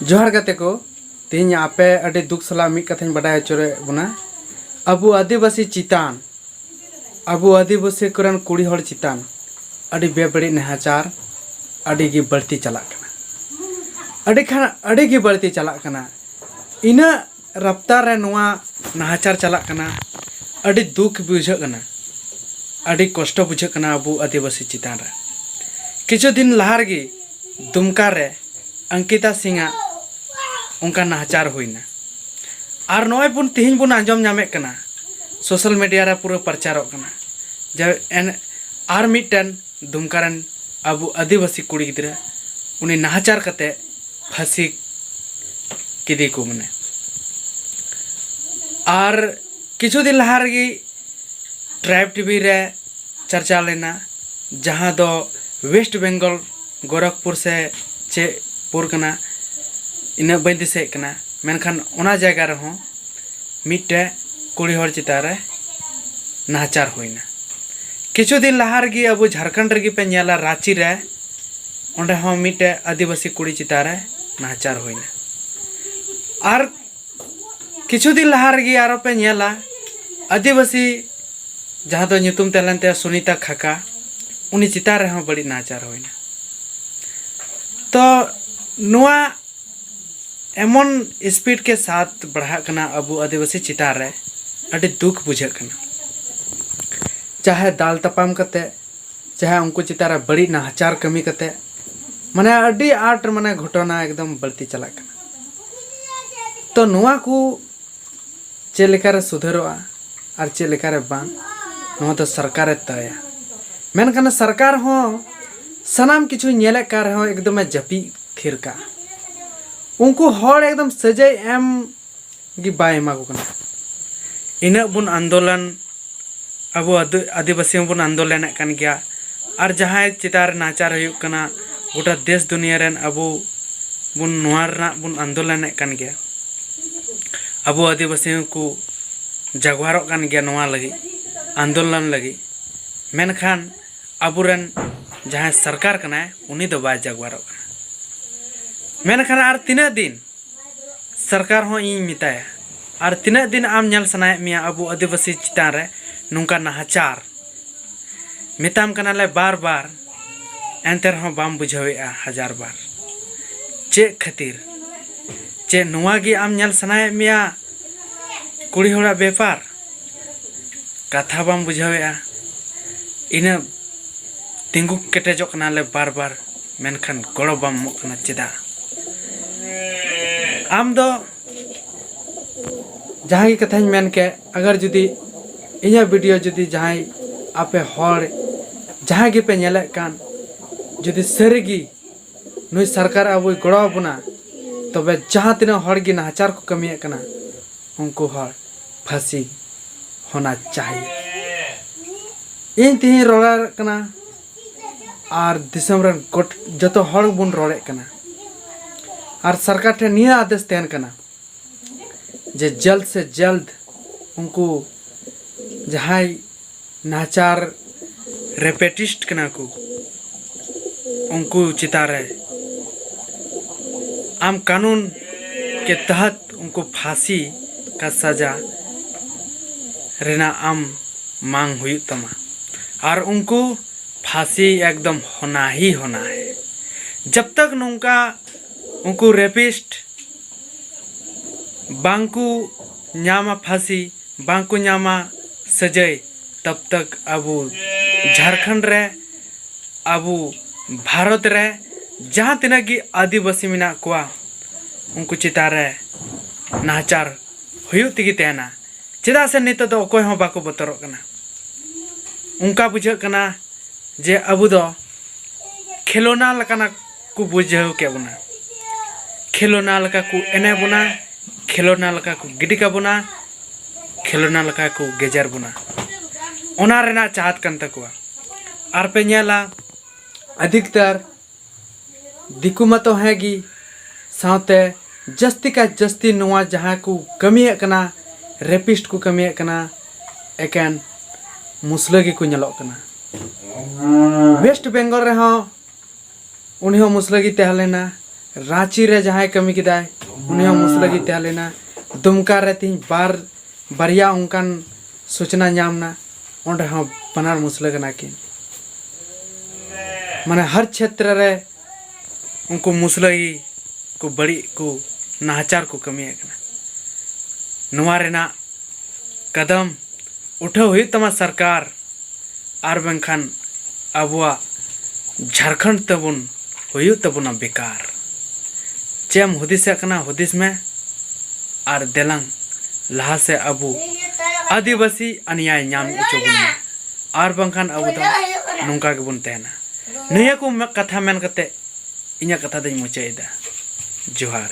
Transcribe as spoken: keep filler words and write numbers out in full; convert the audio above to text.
ᱡᱚᱦᱟᱨ ᱜᱟᱛᱮ ᱠᱚ, ᱛᱮᱦᱮᱧ ᱟᱯᱮ ᱟᱹᱰᱤ ᱫᱩᱠ ᱥᱟᱞᱟᱜ ᱢᱤᱫ ᱠᱟᱛᱷᱟᱧ ᱵᱟᱰᱟᱭ ᱦᱚᱪᱚᱭᱮᱫ ᱵᱚᱱᱟ᱾ ᱟᱵᱚ ᱟᱹᱫᱤᱵᱟᱹᱥᱤ ᱪᱮᱛᱟᱱ, ᱟᱵᱚ ᱟᱹᱫᱤᱵᱟᱹᱥᱤ ᱠᱚᱨᱮᱱ ᱠᱩᱲᱤ ᱦᱚᱲ ᱪᱮᱛᱟᱱ ᱟᱹᱰᱤ ᱵᱮᱵᱟᱹᱲᱤᱡ ᱱᱟᱦᱟᱪᱟᱨ ᱟᱹᱰᱤ ᱜᱮ ᱵᱟᱹᱲᱛᱤ ᱪᱟᱞᱟᱜ ᱠᱟᱱᱟ᱾ ᱟᱹᱰᱤ ᱠᱷᱟᱱ ᱟᱹᱰᱤ ᱜᱮ ᱵᱟᱹᱲᱛᱤ ᱪᱟᱞᱟᱜ ᱠᱟᱱᱟ᱾ ᱤᱱᱟᱹᱜ ᱨᱟᱯᱛᱟᱨ ᱨᱮ ᱱᱚᱣᱟ ᱱᱟᱦᱟᱪᱟᱨ ᱪᱟᱞᱟᱜ ᱠᱟᱱᱟ, ᱟᱹᱰᱤ ᱫᱩᱠ ᱵᱩᱡᱷᱟᱹᱜ ᱠᱟᱱᱟ, ᱟᱹᱰᱤ ᱠᱚᱥᱴᱚ ᱵᱩᱡᱷᱟᱹᱜ ᱠᱟᱱᱟ ᱟᱵᱚ ᱟᱹᱫᱤᱵᱟᱹᱥᱤ ᱪᱮᱛᱟᱱ ᱨᱮ᱾ ᱠᱤᱪᱷᱩ ᱫᱤᱱ ᱞᱟᱦᱟ ᱨᱮᱜᱮ ᱫᱩᱢᱠᱟ ᱨᱮ ᱚᱝᱠᱤᱛᱟ ᱥᱤᱝ ᱟᱜ ᱚᱱᱠᱟ ᱱᱟᱦᱟᱪᱟᱨ ᱦᱩᱭᱱᱟ᱾ ᱟᱨ ᱱᱚᱜᱼᱚᱭ ᱵᱚᱱ, ᱛᱮᱦᱮᱧ ᱵᱚᱱ ᱟᱸᱡᱚᱢ ᱧᱟᱢᱮᱫ ᱠᱟᱱᱟ, ᱥᱳᱥᱟᱞ ᱢᱤᱰᱤᱭᱟ ᱨᱮ ᱯᱩᱨᱟᱹ ᱯᱨᱚᱪᱟᱨᱚᱜ ᱠᱟᱱᱟ ᱡᱮ ᱮᱱ-, ᱟᱨ ᱢᱤᱫᱴᱮᱱ ᱫᱩᱢᱠᱟ ᱨᱮᱱ ᱟᱵᱚ ᱟᱹᱫᱤᱵᱟᱹᱥᱤ ᱠᱩᱲᱤ ᱜᱤᱫᱽᱨᱟᱹ ᱩᱱᱤ ᱱᱟᱦᱟᱪᱟᱨ ᱠᱟᱛᱮ ᱯᱷᱟᱹᱥᱤ ᱠᱮᱫᱮ ᱠᱚ ᱢᱟᱱᱮ᱾ ᱟᱨ ᱠᱤᱪᱷᱩ ᱫᱤᱱ ᱞᱟᱦᱟ ᱨᱮᱜᱮ ᱴᱨᱟᱭᱤᱵᱽ ᱴᱤᱵᱷᱤ ᱨᱮ ᱪᱟᱨᱪᱟ ᱞᱮᱱᱟ, ᱡᱟᱦᱟᱸ ᱫᱚ ᱳᱭᱮᱥᱴ ᱵᱮᱝᱜᱚᱞ, ᱜᱳᱨᱚᱠᱷᱯᱩᱨ ᱥᱮ ᱪᱮᱫ ᱯᱩᱨ ᱠᱟᱱᱟ, ᱤᱱᱟᱹᱜ ᱵᱟᱹᱧ ᱫᱤᱥᱟᱹᱭᱮᱫ ᱠᱟᱱᱟ, ᱢᱮᱱᱠᱷᱟᱱ ᱚᱱᱟ ᱡᱟᱭᱜᱟ ᱨᱮᱦᱚᱸ ᱢᱤᱫᱴᱮᱡ ᱠᱩᱲᱤ ᱦᱚᱲ ᱪᱮᱛᱟᱱ ᱨᱮ ᱱᱟᱦᱟᱪᱟᱨ ᱦᱩᱭᱱᱟ᱾ ᱠᱤᱪᱷᱩ ᱫᱤᱱ ᱞᱟᱦᱟ ᱨᱮᱜᱮ ᱟᱵᱚ ᱡᱷᱟᱲᱠᱷᱚᱸᱰ ᱨᱮᱜᱮ ᱯᱮ ᱧᱮᱞᱟ, ᱨᱟᱸᱪᱤ ᱨᱮ, ᱚᱸᱰᱮ ᱦᱚᱸ ᱢᱤᱫᱴᱮᱡ ᱟᱹᱫᱤᱵᱟᱹᱥᱤ ᱠᱩᱲᱤ ᱪᱮᱛᱟᱱ ᱨᱮ ᱱᱟᱦᱟᱪᱟᱨ ᱦᱩᱭᱱᱟ᱾ ᱟᱨ ᱠᱤᱪᱷᱩ ᱫᱤᱱ ᱞᱟᱦᱟ ᱨᱮᱜᱮ ᱟᱨᱚ ᱯᱮ ᱧᱮᱞᱟ, ᱟᱹᱫᱤᱵᱟᱹᱥᱤ ᱡᱟᱦᱟᱸ ᱫᱚ ᱧᱩᱛᱩᱢ ᱛᱟᱦᱮᱸ ᱞᱮᱱ ᱛᱟᱭᱟ ᱥᱩᱱᱤᱛᱟ ᱠᱷᱟᱠᱟ, ᱩᱱᱤ ᱪᱮᱛᱟᱱ ᱨᱮᱦᱚᱸ ᱵᱟᱹᱲᱤᱡ ᱱᱟᱦᱟᱪᱟᱨ ᱦᱩᱭᱱᱟ᱾ ᱛᱚ ᱱᱚᱣᱟ ᱮᱢᱚᱱ ᱥᱯᱤᱰ ᱠᱮ ᱥᱟᱛ ᱵᱟᱲᱦᱟᱜ ᱠᱟᱱᱟ ᱟᱵᱚ ᱟᱹᱫᱤᱵᱟᱹᱥᱤ ᱪᱮᱛᱟᱱ ᱨᱮ, ᱟᱹᱰᱤ ᱫᱩᱠ ᱵᱩᱡᱷᱟᱹᱜ ᱠᱟᱱᱟ᱾ ᱪᱟᱦᱮ ᱫᱟᱞ ᱛᱟᱯᱟᱢ ᱠᱟᱛᱮ, ᱪᱟᱦᱮ ᱩᱱᱠᱩ ᱪᱮᱛᱟᱱ ᱨᱮ ᱵᱟᱹᱲᱤᱡ ᱱᱟᱦᱟᱪᱟᱨ ᱠᱟᱹᱢᱤ ᱠᱟᱛᱮ, ᱢᱟᱱᱮ ᱟᱹᱰᱤ ᱟᱸᱴ ᱢᱟᱱᱮ ᱜᱷᱚᱴᱚᱱᱟ ᱮᱠᱫᱚᱢ ᱵᱟᱹᱲᱛᱤ ᱪᱟᱞᱟᱜ ᱠᱟᱱᱟ᱾ ᱛᱚ ᱱᱚᱣᱟ ᱠᱚ ᱪᱮᱫ ᱞᱮᱠᱟᱨᱮ ᱥᱩᱫᱷᱟᱹᱨᱚᱜᱼᱟ ᱟᱨ ᱪᱮᱫ ᱞᱮᱠᱟᱨᱮ ᱵᱟᱝ, ᱱᱚᱣᱟ ᱫᱚ ᱥᱚᱨᱠᱟᱨᱮ ᱛᱟᱭᱟ᱾ ᱢᱮᱱᱠᱷᱟᱱ ᱥᱚᱨᱠᱟᱨ ᱦᱚᱸ ᱥᱟᱱᱟᱢ ᱠᱤᱪᱷᱩ ᱧᱮᱞᱮᱫ ᱠᱟᱱ ᱨᱮᱦᱚᱸ ᱮᱠᱫᱚᱢᱮ ᱡᱟᱹᱯᱤᱫ ᱛᱷᱤᱨ ᱠᱟᱜᱼᱟ᱾ ᱩᱱᱠᱩ ᱦᱚᱲ ᱮᱠᱫᱚᱢ ᱥᱟᱹᱡᱟᱹᱭ ᱮᱢ ᱜᱮ ᱵᱟᱭ ᱮᱢᱟ ᱠᱚ ᱠᱟᱱᱟ᱾ ᱤᱱᱟᱹᱜ ᱵᱚᱱ ᱟᱱᱫᱳᱞᱚᱱ, ᱟᱵᱚ ᱟᱹᱫᱤ-, ᱟᱹᱫᱤᱵᱟᱹᱥᱤ ᱦᱚᱸᱵᱚᱱ ᱟᱱᱫᱳᱞᱚᱱᱮᱫ ᱠᱟᱱ ᱜᱮᱭᱟ᱾ ᱟᱨ ᱡᱟᱦᱟᱸᱭ ᱪᱮᱛᱟᱱ ᱨᱮ ᱱᱟᱦᱟᱪᱟᱨ ᱦᱩᱭᱩᱜ ᱠᱟᱱᱟ, ᱜᱚᱴᱟ ᱫᱮᱥ ᱫᱩᱱᱤᱭᱟᱹ ᱨᱮᱱ ᱟᱵᱚ ᱵᱚᱱ ᱱᱚᱣᱟ ᱨᱮᱱᱟᱜ ᱵᱚᱱ ᱟᱱᱫᱳᱞᱚᱱᱮᱫ ᱠᱟᱱ ᱜᱮᱭᱟ᱾ ᱟᱵᱚ ᱟᱹᱫᱤᱵᱟᱹᱥᱤ ᱦᱚᱸᱠᱚ ᱡᱟᱜᱽᱣᱟᱨᱚᱜ ᱠᱟᱱ ᱜᱮᱭᱟ ᱱᱚᱣᱟ ᱞᱟᱹᱜᱤᱫ, ᱟᱱᱫᱳᱞᱚᱱ ᱞᱟᱹᱜᱤᱫ᱾ ᱢᱮᱱᱠᱷᱟᱱ ᱟᱵᱚᱨᱮᱱ ᱡᱟᱦᱟᱸᱭ ᱥᱚᱨᱠᱟᱨ ᱠᱟᱱᱟᱭ, ᱩᱱᱤ ᱫᱚ ᱵᱟᱭ ᱡᱟᱜᱽᱣᱟᱨᱚᱜ ᱠᱟᱱᱟ᱾ ᱢᱮᱱᱠᱷᱟᱱ ᱟᱨ ᱛᱤᱱᱟᱹᱜ ᱫᱤᱱ ᱥᱚᱨᱠᱟᱨ ᱦᱚᱸ ᱤᱧ ᱢᱮᱛᱟᱭᱟ, ᱟᱨ ᱛᱤᱱᱟᱹᱜ ᱫᱤᱱ ᱟᱢ ᱧᱮᱞ ᱥᱟᱱᱟᱭᱮᱫ ᱢᱮᱭᱟ ᱟᱵᱚ ᱟᱹᱫᱤᱵᱟᱹᱥᱤ ᱪᱮᱛᱟᱱ ᱨᱮ ᱱᱚᱝᱠᱟ ᱱᱟᱦᱟᱪᱟᱨ? ᱢᱮᱛᱟᱢ ᱠᱟᱱᱟᱞᱮ ᱵᱟᱨ ᱵᱟᱨ, ᱮᱱᱛᱮ ᱨᱮᱦᱚᱸ ᱵᱟᱢ ᱵᱩᱡᱷᱟᱹᱣᱮᱫᱼᱟ ᱦᱟᱡᱟᱨ ᱵᱟᱨ᱾ ᱪᱮᱫ ᱠᱷᱟᱹᱛᱤᱨ? ᱪᱮᱫ ᱱᱚᱣᱟ ᱜᱮ ᱟᱢ ᱧᱮᱞ ᱥᱟᱱᱟᱭᱮᱫ ᱢᱮᱭᱟ ᱠᱩᱲᱤ ᱦᱚᱲᱟᱜ ᱵᱮᱯᱟᱨ? ᱠᱟᱛᱷᱟ ᱵᱟᱢ ᱵᱩᱡᱷᱟᱹᱣᱮᱫᱼᱟ? ᱤᱱᱟᱹ ᱛᱤᱸᱜᱩ ᱠᱮᱴᱮᱡᱚᱜ ᱠᱟᱱᱟᱞᱮ ᱵᱟᱨ ᱵᱟᱨ, ᱢᱮᱱᱠᱷᱟᱱ ᱜᱚᱲᱚ ᱵᱟᱢ ᱮᱢᱚᱜ ᱠᱟᱱᱟ ᱪᱮᱫᱟᱜ? ᱟᱢ ᱫᱚ ᱡᱟᱦᱟᱸ ᱜᱮ ᱠᱟᱛᱷᱟᱧ ᱢᱮᱱ ᱠᱮᱫ, ᱟᱜᱟᱨ ᱡᱩᱫᱤ ᱤᱧᱟᱹᱜ ᱵᱷᱤᱰᱤᱭᱳ ᱡᱩᱫᱤ ᱡᱟᱦᱟᱸᱭ ᱟᱯᱮ ᱦᱚᱲ, ᱡᱟᱦᱟᱸᱭ ᱜᱮᱯᱮ ᱧᱮᱞᱮᱫ ᱠᱟᱱ, ᱡᱩᱫᱤ ᱥᱟᱹᱨᱤᱜᱮ ᱱᱩᱭ ᱥᱚᱨᱠᱟᱨ ᱟᱵᱚᱭ ᱜᱚᱲᱚ ᱟᱵᱚᱱᱟ, ᱛᱚᱵᱮ ᱡᱟᱦᱟᱸ ᱛᱤᱱᱟᱹᱜ ᱦᱚᱲ ᱜᱮ ᱱᱟᱦᱟᱪᱟᱨ ᱠᱚ ᱠᱟᱹᱢᱤᱭᱮᱫ ᱠᱟᱱᱟ, ᱩᱱᱠᱩ ᱦᱚᱲ ᱯᱷᱟᱸᱥᱤ ᱦᱳᱱᱟ ᱪᱟᱦᱤᱭᱮ᱾ ᱤᱧ ᱛᱮᱦᱮᱧ ᱨᱚᱲᱮᱫ ᱠᱟᱱᱟ, ᱟᱨ ᱫᱤᱥᱚᱢ ᱨᱮᱱ ᱜᱚᱴ-, ᱡᱚᱛᱚ ᱦᱚᱲ ᱵᱚᱱ ᱨᱚᱲᱮᱫ ᱠᱟᱱᱟ, ᱟᱨ ᱥᱚᱨᱠᱟᱨ ᱴᱷᱮᱱ ᱱᱤᱭᱟᱹ ᱟᱫᱮᱥ ᱛᱟᱦᱮᱱ ᱠᱟᱱᱟ ᱡᱮ ᱡᱟᱞᱫ ᱥᱮ ᱡᱟᱞᱫ ᱩᱱᱠᱩ ᱡᱟᱦᱟᱸᱭ ᱱᱟᱦᱟᱪᱟᱨ ᱨᱮᱯᱮᱴᱤᱥᱴ ᱠᱟᱱᱟ ᱠᱚ, ᱩᱱᱠᱩ ᱪᱮᱛᱟᱱ ᱨᱮ ᱟᱢ ᱠᱟᱹᱱᱩᱱ ᱠᱮ ᱛᱟᱦᱟᱛ ᱩᱱᱠᱩ ᱯᱷᱟᱸᱥᱤ ᱠᱟ ᱥᱟᱡᱟ ᱨᱮᱱᱟᱜ ᱟᱢ ᱢᱟᱝ ᱦᱩᱭᱩᱜ ᱛᱟᱢᱟ᱾ ᱟᱨ ᱩᱱᱠᱩ ᱯᱷᱟᱸᱥᱤ ᱮᱠᱫᱚᱢ ᱦᱳᱱᱟ ᱦᱤ ᱦᱳᱱᱟ ᱦᱮ᱾ ᱡᱟᱵ ᱛᱟᱠ ᱱᱚᱝᱠᱟ ᱩᱱᱠᱩ ᱨᱮᱯᱤᱥᱴ ᱵᱟᱝ ᱠᱚ ᱧᱟᱢᱟ ᱯᱷᱟᱸᱥᱤ, ᱵᱟᱝ ᱠᱚ ᱧᱟᱢᱟ ᱥᱟᱹᱡᱟᱹᱭ, ᱛᱟᱵ ᱛᱟᱠ ᱟᱵᱚ ᱡᱷᱟᱲᱠᱷᱚᱸᱰ ᱨᱮ, ᱟᱵᱚ ᱵᱷᱟᱨᱚᱛ ᱨᱮ ᱡᱟᱦᱟᱸ ᱛᱤᱱᱟᱹᱜ ᱜᱮ ᱟᱹᱫᱤᱵᱟᱹᱥᱤ ᱢᱮᱱᱟᱜ ᱠᱚᱣᱟ, ᱩᱱᱠᱩ ᱪᱮᱛᱟᱱ ᱨᱮ ᱱᱟᱦᱟᱪᱟᱨ ᱦᱩᱭᱩᱜ ᱛᱮᱜᱮ ᱛᱟᱦᱮᱱᱟ᱾ ᱪᱮᱫᱟᱜ ᱥᱮ ᱱᱤᱛᱚᱜ ᱫᱚ ᱚᱠᱚᱭ ᱦᱚᱸ ᱵᱟᱠᱚ ᱵᱚᱛᱚᱨᱚᱜ ᱠᱟᱱᱟ᱾ ᱚᱱᱠᱟ ᱵᱩᱡᱷᱟᱹᱜ ᱠᱟᱱᱟ ᱡᱮ ᱟᱵᱚ ᱫᱚ ᱠᱷᱮᱞᱳᱱᱟ ᱞᱮᱠᱟᱱᱟᱜ ᱠᱚ ᱵᱩᱡᱷᱟᱹᱣ ᱠᱮᱫ ᱵᱚᱱᱟ, ᱠᱷᱮᱞᱳᱱᱟ ᱞᱮᱠᱟ ᱠᱚ ᱮᱱᱮᱡ ᱵᱚᱱᱟ, ᱠᱷᱮᱞᱳᱱᱟ ᱞᱮᱠᱟ ᱠᱚ ᱜᱤᱰᱤ ᱠᱟᱵᱚᱱᱟ, ᱠᱷᱮᱞᱳᱱᱟ ᱞᱮᱠᱟ ᱠᱚ ᱜᱮᱡᱮᱨ ᱵᱚᱱᱟ᱾ ᱚᱱᱟ ᱨᱮᱱᱟᱜ ᱪᱟᱦᱟᱛ ᱠᱟᱱ ᱛᱟᱠᱚᱣᱟ᱾ ᱟᱨ ᱯᱮ ᱧᱮᱞᱟ, ᱟᱫᱷᱤᱠᱛᱟᱨ ᱫᱤᱠᱩ ᱢᱟᱛᱚ ᱦᱮᱸ ᱜᱮ, ᱥᱟᱶᱛᱮ ᱡᱟᱹᱥᱛᱤ ᱠᱟᱭ ᱡᱟᱹᱥᱛᱤ ᱱᱚᱣᱟ ᱡᱟᱦᱟᱸ ᱠᱚ ᱠᱟᱹᱢᱤᱭᱮᱫ ᱠᱟᱱᱟ, ᱨᱮᱯᱤᱥᱴ ᱠᱚ ᱠᱟᱹᱢᱤᱭᱮᱫ ᱠᱟᱱᱟ, ᱮᱠᱮᱱ ᱢᱩᱥᱞᱟᱹ ᱜᱮᱠᱚ ᱧᱮᱞᱚᱜ ᱠᱟᱱᱟ᱾ ᱳᱭᱮᱥᱴ ᱵᱮᱝᱜᱚᱞ ᱨᱮᱦᱚᱸ ᱩᱱᱤ ᱦᱚᱸ ᱢᱩᱥᱞᱟᱹ ᱜᱮ ᱛᱟᱦᱮᱸ ᱞᱮᱱᱟ, ᱨᱟᱸᱪᱤ ᱨᱮ ᱡᱟᱦᱟᱸᱭ ᱠᱟᱹᱢᱤ ᱠᱮᱫᱟᱭ, ᱩᱱᱤ ᱦᱚᱸ ᱢᱩᱥᱞᱟᱹ ᱜᱮ ᱛᱟᱦᱮᱸ ᱞᱮᱱᱟ᱾ ᱫᱩᱢᱠᱟ ᱨᱮ ᱛᱮᱦᱮᱧ ᱵᱟᱨ ᱵᱟᱨᱭᱟ ᱚᱱᱠᱟᱱ ᱥᱩᱪᱱᱟ ᱧᱟᱢ ᱮᱱᱟ, ᱚᱸᱰᱮ ᱦᱚᱸ ᱵᱟᱱᱟᱨ ᱢᱩᱥᱞᱟᱹ ᱠᱟᱱᱟ ᱠᱤᱱ᱾ ᱢᱟᱱᱮ ᱦᱟᱨ ᱪᱷᱮᱛᱨᱚ ᱨᱮ ᱩᱱᱠᱩ ᱢᱩᱥᱞᱟᱹ ᱜᱮ ᱠᱚ ᱵᱟᱹᱲᱤᱡ ᱠᱚ ᱱᱟᱦᱟᱪᱟᱨ ᱠᱚ ᱠᱟᱹᱢᱤᱭᱮᱫ ᱠᱟᱱᱟ᱾ ᱱᱚᱣᱟ ᱨᱮᱱᱟᱜ ᱠᱟᱫᱟᱢ ᱩᱴᱷᱟᱹᱣ ᱦᱩᱭᱩᱜ ᱛᱟᱢᱟ ᱥᱚᱨᱠᱟᱨ, ᱟᱨ ᱵᱟᱝᱠᱷᱟᱱ ᱟᱵᱚᱣᱟᱜ ᱡᱷᱟᱲᱠᱷᱚᱸᱰ ᱛᱟᱵᱚᱱ ᱦᱩᱭᱩᱜ ᱛᱟᱵᱚᱱᱟ ᱵᱮᱠᱟᱨ᱾ ᱪᱮᱫ ᱮᱢ ᱦᱩᱫᱤᱥᱮᱫ ᱠᱟᱱᱟ, ᱦᱩᱫᱤᱥ ᱢᱮ, ᱟᱨ ᱫᱮᱞᱟᱝ ᱞᱟᱦᱟ ᱥᱮᱫ ᱟᱵᱚ ᱟᱹᱫᱤᱵᱟᱹᱥᱤ ᱟᱱᱭᱟᱭ ᱧᱟᱢ ᱦᱚᱪᱚ ᱵᱚᱱ ᱢᱟ, ᱟᱨ ᱵᱟᱝᱠᱷᱟᱱ ᱟᱵᱚ ᱫᱚ ᱱᱚᱝᱠᱟ ᱜᱮᱵᱚᱱ ᱛᱟᱦᱮᱱᱟ᱾ ᱱᱤᱭᱟᱹ ᱠᱚ ᱢᱮ-, ᱠᱟᱛᱷᱟ ᱢᱮᱱ ᱠᱟᱛᱮ ᱤᱧᱟᱹᱜ ᱠᱟᱛᱷᱟ ᱫᱚᱧ ᱢᱩᱪᱟᱹᱫ ᱮᱫᱟ᱾ ᱡᱚᱦᱟᱨ᱾